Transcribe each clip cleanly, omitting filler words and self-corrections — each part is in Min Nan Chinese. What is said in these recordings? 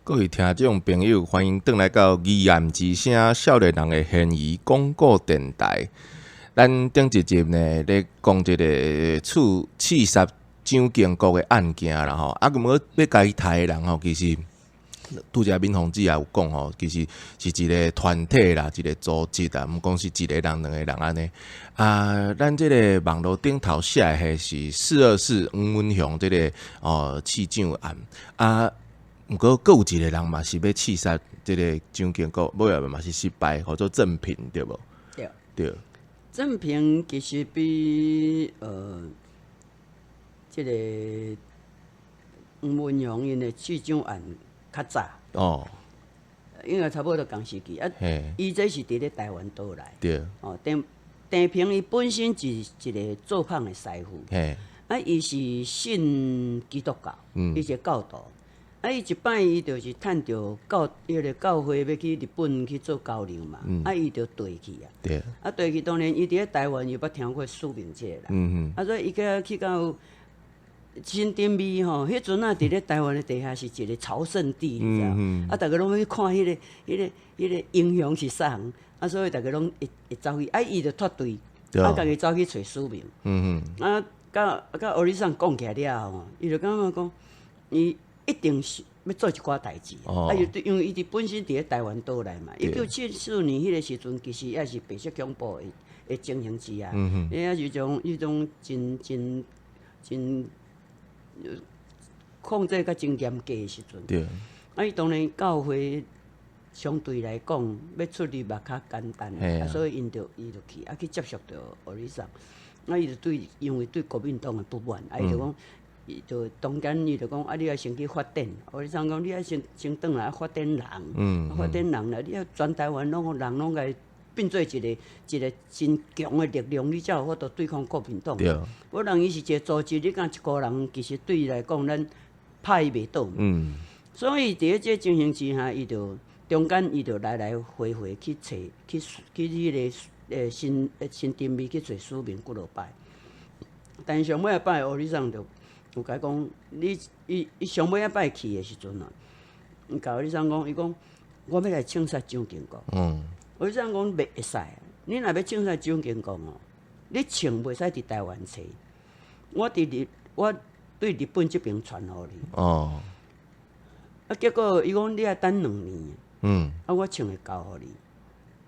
各位聽眾朋友，歡迎轉來到議案之聲少年人的懸疑廣播電台。咱頂一集呢，咧講這個刺刺殺蔣經國的案件啦吼。啊，毋過欲共伊刣的人吼，其實拄才敏鳳姊也有講吼，其實是一個團體啦，一個組織啦，毋講是一個人、兩個人按呢。啊，咱這個網路頂頭寫的是424黃文雄這個哦刺蔣案啊。毋過，閣有一個人嘛是欲刺殺這個蔣經國，尾仔嘛是失敗，號做鄭平對無？對。對。鄭平其實比這個黃文雄𪜶的刺蔣案較早。因為差不多仝時期啊。伊這是佇咧台灣島內。哦，鄭鄭平伊本身是一個做麭的師傅。啊，伊是信基督教，伊是教徒。啊！伊一擺伊就是趁著教彼個教會欲去日本去做交流嘛，啊，伊就綴去啊。啊，綴去當然伊佇咧台灣又捌聽過許明這個人。啊，所以伊閣去到新頂美吼，彼陣啊，佇咧台灣的地下是一個朝聖地，你知無？啊，逐家攏欲去看彼個英雄是啥人，啊，所以逐家攏會走去，啊，伊就脫隊，啊，家己走去揣許明。啊，佮佮歐里桑講起來了後吼，伊就感覺講，伊一定是欲做一寡代誌，啊，伊對，因為伊佇本身佇咧台灣島內嘛，1974年彼個時陣，其實也是白色恐怖的情形之下，伊也是種彼種真真真控制較真嚴格的時陣。啊，伊當然教會相對來講，欲出入嘛較簡單，啊，所以伊就去，啊，去接觸著歐里桑，啊，伊就對，因為對國民黨的不滿，啊，伊就講，伊就中間伊就講啊，你愛先去發展，歐里桑講你愛先先轉來發展人，發展人啦，你愛全台灣攏人攏共變做一個一個真強的力量，你才有法度對抗國民黨。無人伊是一個組織，你敢一個人其實對伊來講，咱拍伊袂倒。所以佇咧這個情形之下，伊就中間伊就來來回回去揣去去彼個新頂美去揣許明幾落擺，但是上尾仔擺歐里桑就有共伊講，你伊伊上尾仔擺去的時陣啊，伊共歐里桑講，伊講我欲來槍殺蔣經國。歐里桑講袂會使，你若欲槍殺蔣經國哦，你槍袂使佇台灣揣，我對日本這邊傳予你。啊，結果伊講你愛等2年。啊，我槍會交予你。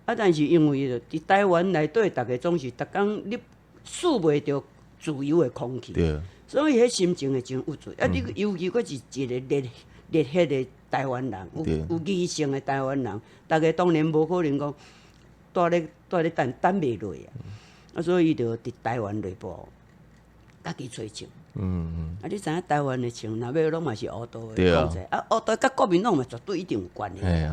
啊，但是因為佇台灣內底，逐家總是逐工你嗅袂著自由的空氣。所以彼心情會真鬱卒。啊，你尤其閣是一個熱熱血的台灣人，有有理性的台灣人，逐家當然無可能講蹛咧等等袂落啊。啊，所以伊就佇台灣內部家己揣槍。啊，你知影台灣的槍，若欲攏嘛是烏道的控制，啊，烏道佮國民黨嘛絕對一定有關係。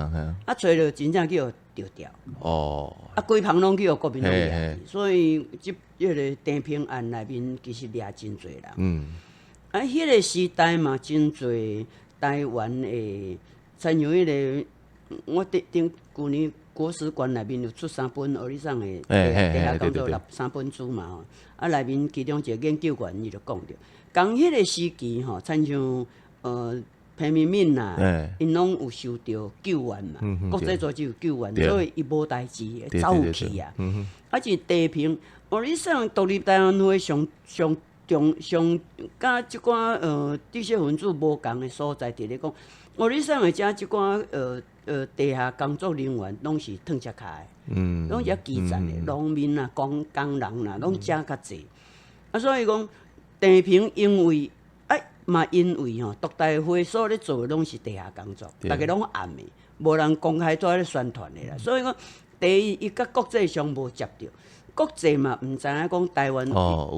啊，揣著真正去予著掉。啊，規棚攏去予國民黨掠去，所以這彼個鄭平案內面其實掠真濟人。啊，彼個時代嘛真濟台灣的，親像彼個，我頂頂舊年國史館內面有出三本歐里桑的地下工作三本書嘛吼，啊，內面其中一個研究員伊就講著，仝彼個時期吼，親像彭明敏啦，𪜶攏有受著救援嘛，國際組織有救援，所以伊無代誌會走去啊。啊，是地平，歐里桑獨立台灣會上上重上，佮這寡知識分子無仝的所在，佇咧講，歐里桑的遮這寡地下工作人員攏是褪遮跤的，攏是較基層的農民啊、工工人啦，攏遮較濟。啊，所以講鄭平因為啊嘛，因為吼獨台會所咧做的攏是地下工作，逐家攏暗的，無人公開蹛咧宣傳的啦。所以講，第一，伊佮國際上無接著，國際嘛毋知影講台灣，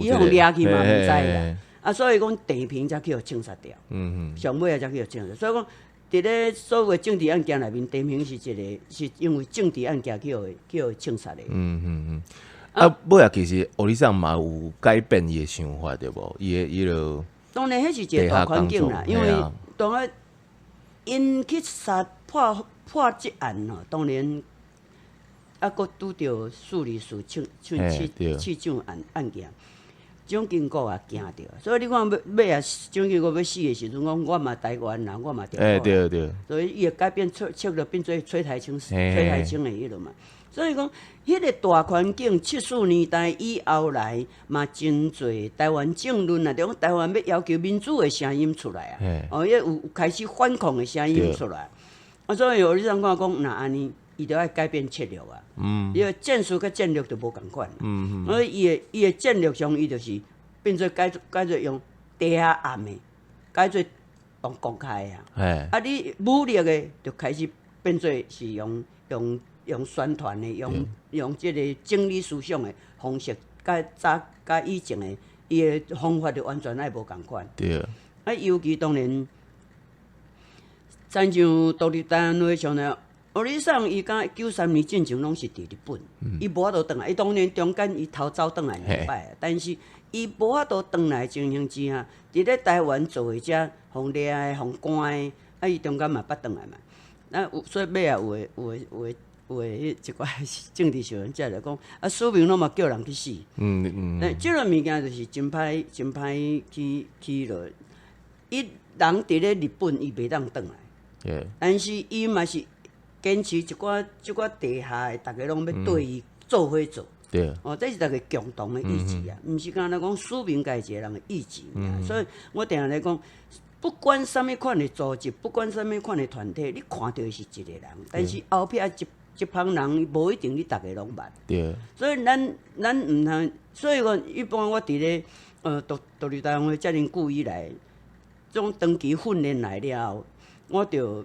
伊予掠去嘛毋知啦。啊，所以講鄭平才去予槍殺掉。上尾仔才去予槍殺。所以講，佇咧所有政治案件內面，鄭平是一個是因為政治案件去予槍殺的。啊，尾仔其實歐里桑嘛有改變伊的想法對無？伊的伊個當然，彼是一個大環境啦，因為當啊，𪜶去殺破破這案吼，當然啊，閣拄著424槍槍刺刺蔣案案件。蔣經國也驚著，所以你看尾啊，蔣經國欲死的時陣，講我嘛台灣人，我嘛中國人。對對。所以伊會改變策略，變做崔台清的彼落嘛。所以講，彼個大環境74年代以後來嘛，真濟台灣政論啊，就講台灣欲要求民主的聲音出來啊。哦，彼有開始反抗的聲音出來。啊，所以予你怎看講，若按呢，伊就愛改變策略啊。因為戰術佮戰略就無仝款。所以伊的戰略上，伊就是變做改做用地下暗的，改做用公開的啊。啊，你武力的就開始變做是用宣傳的，用這個整理思想的方式，佮早佮以前的伊的方法就完全愛無仝款。啊，尤其當然，親像獨立台灣會上咧，歐里桑伊敢93年進前攏是佇日本，伊無法度轉來。伊當然中間伊逃走轉來兩擺，但是伊無法度轉來情形之下，佇咧台灣做的遮，予掠的、予關的，啊，伊中間嘛捌轉來嘛。啊，有所以尾仔有的彼一寡政治小人才來講，啊，署名攏嘛叫人去死。但這個物件就是真歹，真歹去落。伊人佇咧日本，伊袂當轉來。但是伊嘛是堅持一寡地下的，逐家攏欲對伊做伙做。哦，這是逐家共同的意志啊，毋是干焦講署名家一個人的意志爾。所以我定定咧講，不管啥物款的組織，不管啥物款的團體，你看著的是一個人，但是後壁一幫人無一定你逐家攏捌。所以咱毋通，所以講一般我佇咧獨立台灣會遮爾久以來，這種長期訓練來了後，我就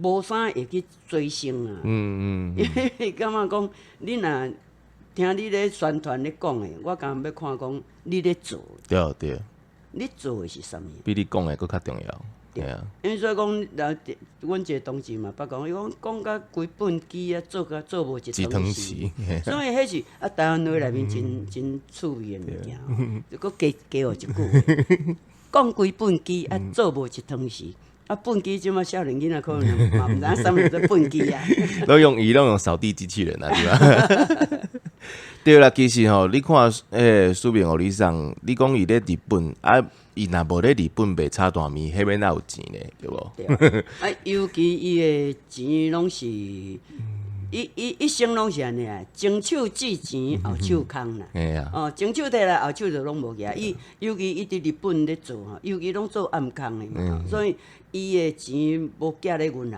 無啥會去追星啊。因為感覺講，你若聽你咧宣傳咧講的，我敢欲看講你咧做。你做的是啥物？比你講的閣較重要。對啊。因為所以講，人阮一個同事嘛，捌講，伊講講甲規畚箕啊，做甲做無一湯匙。所以彼是啊，台灣話內面真真趣味的物件，就閣加加予一句話，講規畚箕啊，做無一湯匙。啊，畚箕這馬少年囡仔可能嘛毋知影啥物叫做畚箕啊。攏用掃地機器人啊，對吧？對啦，其實吼，你看，署名予你送，你講伊咧日本啊，伊若無咧日本賣炒大麵，彼邊哪有錢咧，對無？對啊，尤其伊的錢攏是，伊一生攏是按呢啊，前手借錢，後手空啦。哦，前手提來，後手就攏無去啊。伊尤其伊佇日本咧做吼，尤其攏做暗空的嘛，所以伊的錢無寄咧銀行的。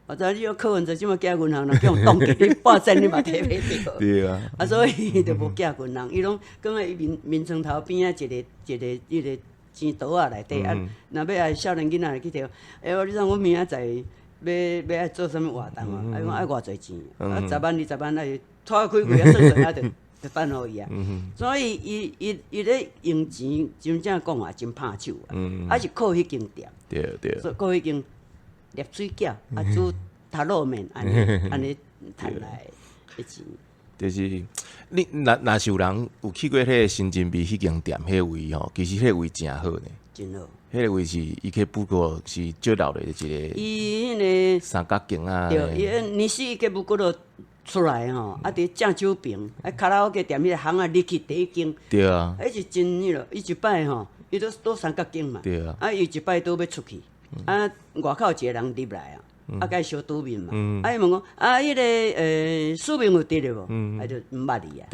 啊，知你柯文哲這馬寄銀行，若叫人凍結，你半仙你嘛提袂著。啊，所以伊就無寄銀行，伊攏囥佇伊眠床頭邊仔一个一个彼个錢袋仔內底啊。若欲愛少年囡仔來去提，欸，你知阮明仔載欲愛做啥物活動啊？啊，伊講愛偌濟錢，啊，10萬20萬啊，拖開開啊，算算啊，就等予伊啊。所以伊咧用錢，真正講也真拍手啊，啊是靠彼間店。所以靠彼間捏水餃啊，煮塔洛麵，按呢按呢趁來的錢。就是你若是有人有去過彼个新津味彼間店，彼位吼，其實彼个位誠好呢。真好。彼个位是伊去布過是足老的一個。伊彼个三角形啊。對，伊年時伊無骨落出來吼，啊，佇正手邊，啊，卡拉 OK 店彼个巷仔入去第一間。彼是真彼落，伊一擺吼，伊都倒三角間嘛。啊，伊一擺拄欲出去，啊，外口一個人入來啊。啊，共伊相拄面嘛，啊，伊問講，啊，彼个署名有佇咧無？啊，就毋捌伊啊。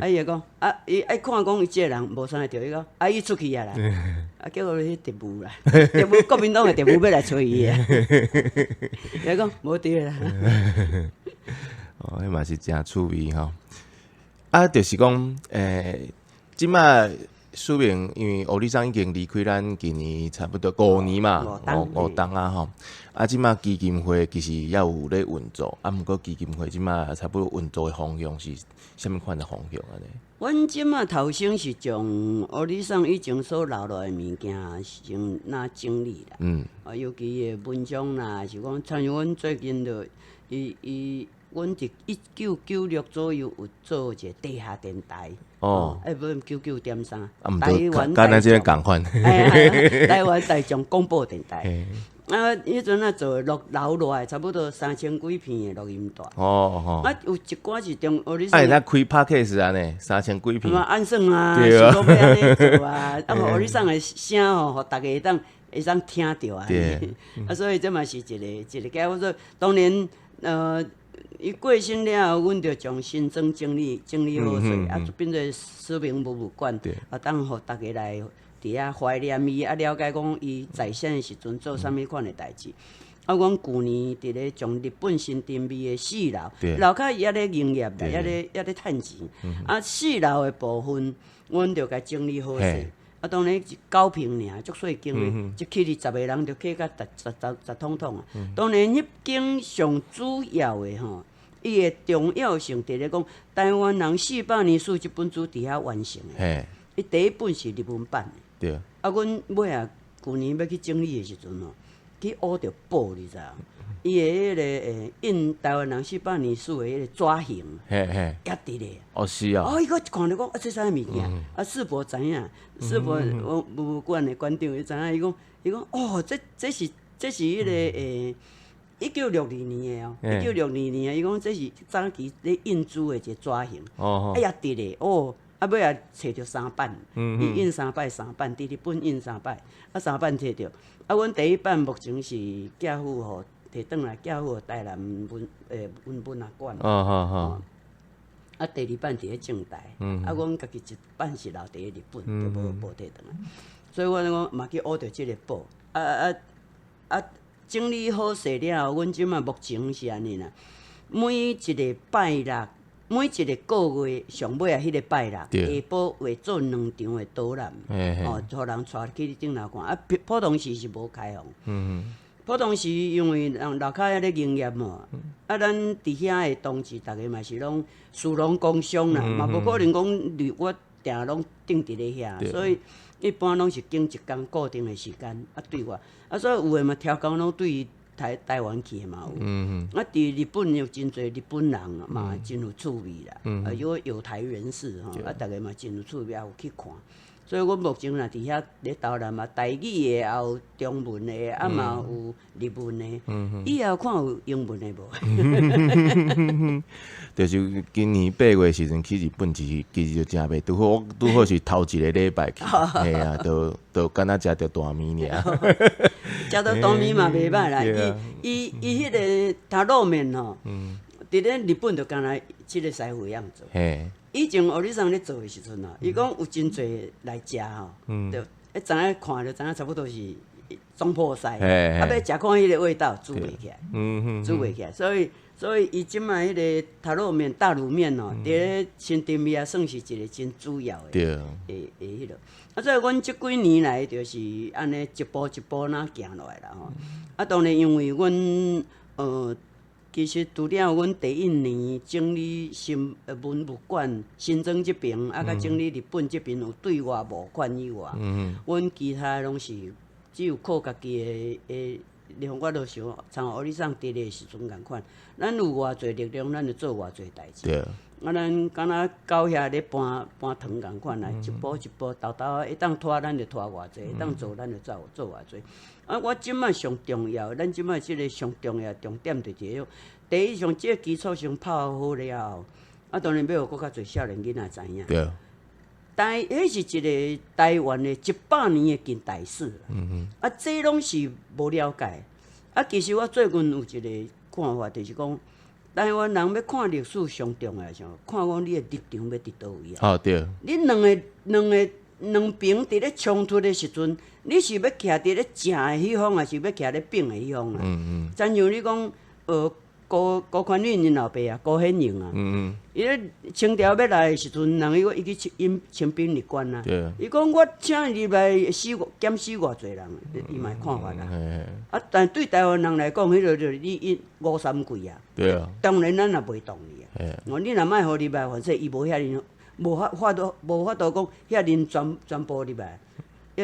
啊，伊就講，啊，伊愛看講伊這個人無啥會著，伊講，啊，伊出去啊啦。啊，結果彼特務啦，特務國民黨的特務欲來揣伊啊。伊講無佇啦。哦，彼嘛是誠趣味吼。啊，就是講，這馬署名，因為歐里桑已經離開咱今年差不多五年嘛，五冬啊吼。啊，這馬基金會其實猶有咧運作，啊，毋過基金會這馬差不多運作的方向是啥物款的方向按呢？阮這馬頭先是將歐里桑以前所留落來的物件先若整理啦。啊，尤其伊的文章啦，是講，親像阮最近就伊伊，阮佇1996左右有做一個地下電台。欸，無99.3。啊，毋對，佮咱這个仝款。台灣大眾廣播電台。啊，彼陣啊做錄留落來，差不多三千幾片的錄音帶。啊，有一寡是中，哦，你啊，會使開 podcast 啊呢，三千幾片。嘛，按算啊，是講欲按呢做啊，啊，予你送的聲吼，予逐家會當聽著啊。啊，所以這嘛是一個一個結果說，當然，伊過身了後，阮就將新莊整理好勢，啊，就變做思明博物館，啊，當予逐家來佇遐懷念伊，啊，了解講伊在生的時陣做啥物款的代誌。啊，阮舊年佇咧將日本新丁味的四樓，樓跤伊猶咧營業啦，猶咧趁錢。啊，四樓的部分，阮就共整理好勢。啊，當然9坪爾，足細間的，一去20個人就去甲十十十十通通啊。當然，彼間上主要的吼，伊的重要性佇咧講，台灣人四百年史這本書佇遐完成的。伊第一本是日文版的。啊，阮尾仔舊年欲去整理的時陣吼，去挖著寶，你知無？伊的彼个印台灣人四百年史的彼個紙型，猶佇咧。哦，是啊。哦，伊閣看著講，啊，這啥物件？啊，世博知影，世博博物館的館長伊知影，伊講，伊講，哦，這是彼个1962年的哦，1962年，伊講這是早期咧印書的一個紙型。啊，猶佇咧，哦。啊，尾仔揣著三版，伊印三擺，三版，佇日本印三擺，啊，三版揣著。啊，阮第一版目前是寄付予提轉來，寄付予台南文學館。啊，第二版佇咧政大，啊，阮家己一版是留佇咧日本，就無提轉來。所以我講嘛去挖著這个寶。啊啊啊！整理好勢了後，阮這馬目前是按呢啦。每一個拜六，每一個個月上尾仔彼个拜六下晡會做兩場的導覽，哦，予人帶去頂頭看。啊，普通時是無開放。普通時因為人樓跤猶咧營業嘛，啊，咱佇遐的同志，逐家嘛是攏士農工商啦，嘛無可能講你我定攏定佇咧遐，所以一般攏是揀一工固定的時間啊對外。啊，所以有的嘛，超工攏對台灣去的嘛有。啊，佇日本有真濟日本人嘛，真有趣味啦。啊，有友台人士吼，啊，逐家嘛真有趣味，也有去看。所以阮目前若佇遐咧導覽嘛，台語的也有中文的，啊嘛有日文的。以後看有英文的無？就是今年8月時陣去日本，其實就誠袂拄好，我拄好是頭一个禮拜去，嘿啊，就敢若食著大麵爾。食著大麵嘛袂䆀啦，伊彼个塔魯麵吼，佇咧日本就敢若這个師傅樣做。以前歐里桑咧做的時陣啊，伊講有真濟來食吼，就知影看就知影差不多是總鋪師，啊，欲食看彼个味道煮袂起來，煮袂起來，所以伊這擺彼个塔魯麵、大滷麵吼，佇咧新丁味也算是一个真主要的，的彼落。啊，所以阮這幾年來就是按呢一步一步若行落來啦吼。啊，當然因為阮其實除了阮第一年整理新文物館新莊這爿，啊，佮整理日本這爿有對外募款以外，阮其他攏是只有靠家己的力量。我就想，像歐里桑佇咧時陣仝款，咱有偌濟力量，咱就做偌濟代誌。啊，咱敢若狗遐咧搬搬糖仝款啊，一步一步，沓沓會當拖咱就拖偌濟，會當做咱就做做偌濟。啊，我這擺上重要，咱這擺這个上重要重點就是講，第一上這个基礎先拍好了後，啊，當然欲予閣較濟少年囡仔知影。彼是一个台灣的100年的近代史。啊，這攏是無了解。啊，其實我最近有一个看法，就是講，台灣人欲看歷史上重要是啥？看講你的立場欲佇佗位啊？哦，對。你兩邊佇咧衝突的時陣，你是欲徛佇咧正的彼方，還是欲徛咧反的彼方啊？親像你講，高寬允𪜶老爸啊，高顯榮啊，伊咧清朝欲來的時陣，人伊講伊去引清兵入關啊。伊講我請伊入來死減死偌濟人，伊嘛會看法啦。啊，但對台灣人來講，彼个就是你伊吳三桂啊。當然咱也袂同意啊。哦，你若莫予入來，反正伊無遐爾，無法度講遐爾全部入來。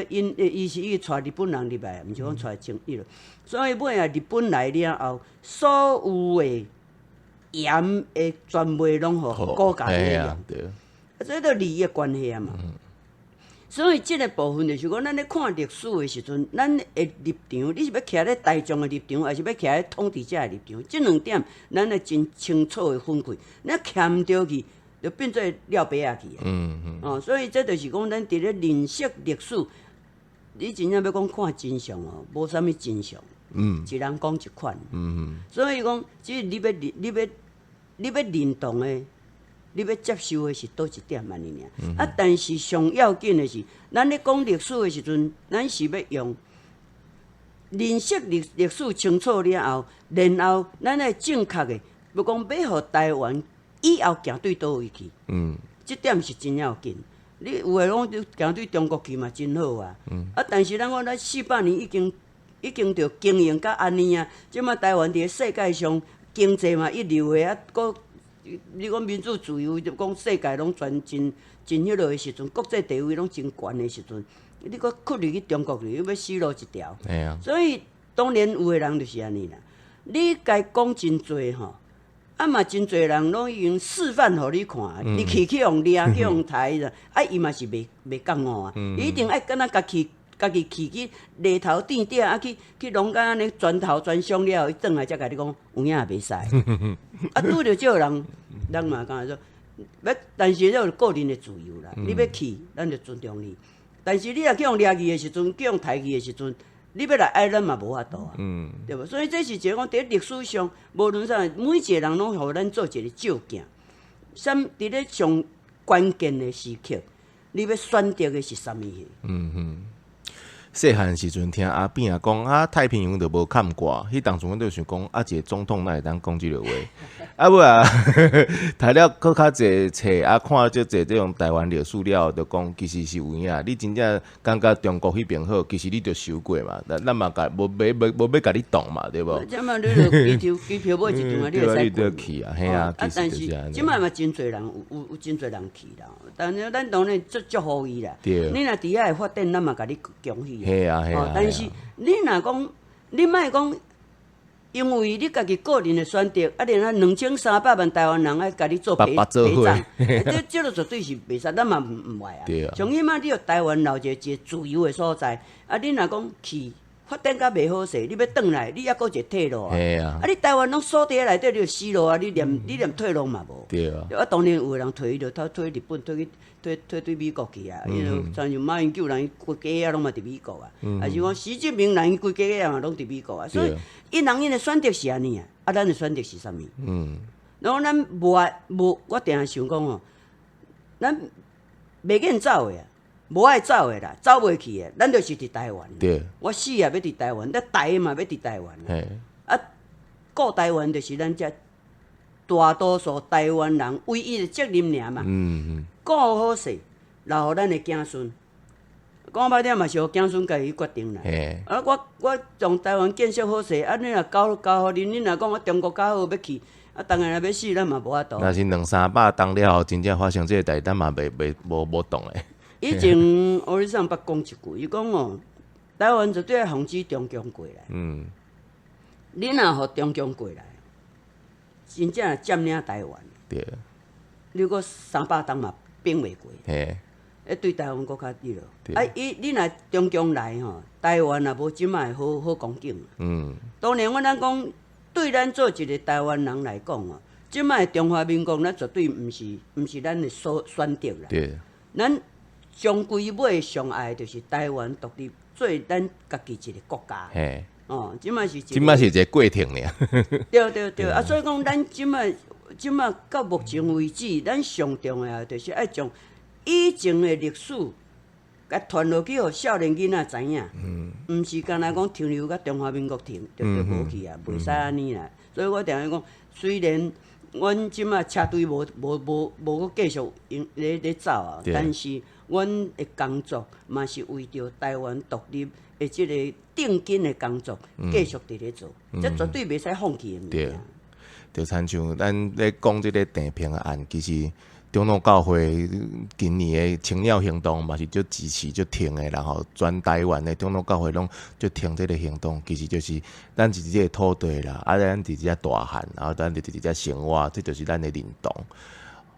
因伊是伊帶日本人入來，毋是講帶清伊落。所以尾仔日本來了後，所有的鹽的專賣攏予高家咧用。啊，這都利益關係啊嘛。所以這个部分就是講，咱咧看歷史的時陣，咱的立場，你是欲徛咧大眾的立場，抑是欲徛咧統治者的立場？這兩點，咱愛真清楚的分開。咱徛毋著去，就變做撂白仔去。哦，所以這就是講，咱佇咧認識歷史，你真正欲講看真相哦，無啥物真相。一人講一款。所以講，只是你欲認同的，你欲接受的是佗一點按呢爾。啊，但是上要緊的是，咱咧講歷史的時陣，咱是欲用認識歷史清楚了後，然後咱愛正確的，欲講欲予台灣以後行對佗位去。這點是真要緊。你有的講行對中國去嘛，真好啊。啊，但是咱講咱400年已經著經營甲按呢啊，這馬台灣佇咧世界上經濟嘛一流的啊，閣你講民主自由，就講世界攏全真真彼落的時陣，國際地位攏真懸的時陣，你閣屈入去中國去，你欲死路一條。所以當然有的人就是按呢啦。你共伊講真濟吼，啊嘛真濟人攏已經示範予你看，你去予掠，去予刣啦，啊伊嘛是袂覺悟啊，伊一定愛敢若家己去犁頭墊鼎啊，去弄甲按呢全頭全傷了後，伊轉來才共你講有影也袂使。啊，拄著這個人，咱嘛感覺說，欲，但是這是個人的自由啦。你欲去，咱就尊重你。但是你若去予掠去的時陣，去予刣去的時陣，你欲來哀咱嘛無法度啊，對無？所以這是一個講佇歷史上，無論啥，每一個人攏予咱做一個照鏡。啥佇咧上關鍵的時刻，你欲選擇的是啥物？細漢時陣聽阿扁仔講啊，太平洋就無崁蓋，彼當陣阮就想講啊，一個總統哪會當講這個話？啊尾啊，讀了閣較濟冊啊，看足濟這種台灣歷史了後，就講其實是有影。你真正感覺中國彼邊好，其實你就收過嘛。咱嘛共無欲無欲共你動嘛，對無？這馬你著機票買一張啊，你會使過。去啊，嘿啊，啊，但是這馬嘛真濟人有真濟人去啦。但是咱當然祝祝福伊啦。你若佇遐會發展，咱嘛共你恭喜。嘿啊，嘿啊。但是你若講，你莫講，因為你家己個人的選擇，啊，連啊2300萬台灣人愛共你做陪葬，這個絕對是袂使，咱嘛毋愛啊。上起碼你予台灣留一個自由的所在，啊，你若講去發展甲袂好勢，你欲轉來，你猶閣有一個退路啊。啊，你台灣攏鎖佇內底，你就死路啊！你連退路嘛無。啊，當然有的人退，伊就退退日本，退去退退對美國去啊。因為親像馬英九人規家仔攏嘛佇美國啊，抑是講習近平人規家仔嘛攏佇美國啊。所以，𪜶人𪜶的選擇是按呢啊，啊，咱的選擇是啥物？然後咱無愛無，我定定想講吼，咱袂願走的啊。無愛走的啦，走袂去的，咱就是佇台灣。我死也欲佇台灣，咱台嘛欲佇台灣。啊，顧台灣就是咱遮大多數台灣人唯一的責任爾嘛。顧好勢，留予咱的子孫。講歹聽嘛是予子孫家己去決定啦。啊，我從台灣建設好勢，啊，你若交予恁，恁若講啊中國較好欲去。啊，當然若欲死，咱嘛無法度。若是兩三百冬了後，真正發生這個代誌，咱嘛袂袂無無動的。以前歐里桑捌講一句，伊講哦，台灣絕對愛防止中共過來。你若予中共過來，真正佔領台灣。你閣300冬嘛反袂過。對台灣閣較彼落。啊，伊你若中共來吼，台灣也無這擺好好光景。當然，阮咱講，對咱做一個台灣人來講哦，這擺中華民國，咱絕對毋是咱的所選擇啦。咱終歸尾上愛的就是台灣獨立，做咱家己一個國家。哦，這擺是。這擺是一個過程爾。對對對，啊，所以講，咱這擺到目前為止，咱上重要就是愛將以前的歷史，共傳落去，予少年囡仔知影。毋是干焦講停留佮中華民國停，就無去啊，袂使按呢啦。所以我定定講，雖然阮這擺車隊無閣繼續用咧走啊，但是阮的工作嘛是為著台灣獨立的這個奠根的工作，繼續佇咧做，這絕對袂使放棄的物件。就親像咱咧講這個鄭平案，其實長老教會今年的青鳥行動嘛是足支持、足挺的，然後全台灣的長老教會攏足挺這個行動，其實就是咱佇這個土地啦，啊，咱佇遮大漢，然後咱佇佇遮生活，這就是咱的認同。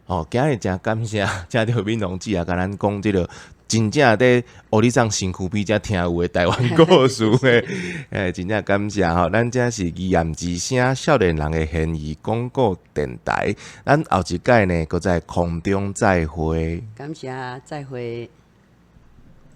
哦，今日誠感謝，請著敏榮姊啊，共咱講這個。真正佇阿里山身軀邊才聽有的台灣故事嘿，欸，真正感謝吼，咱這是議案之聲少年人的懸疑廣播電台，咱後一擺呢，閣在空中再會。感謝，再會。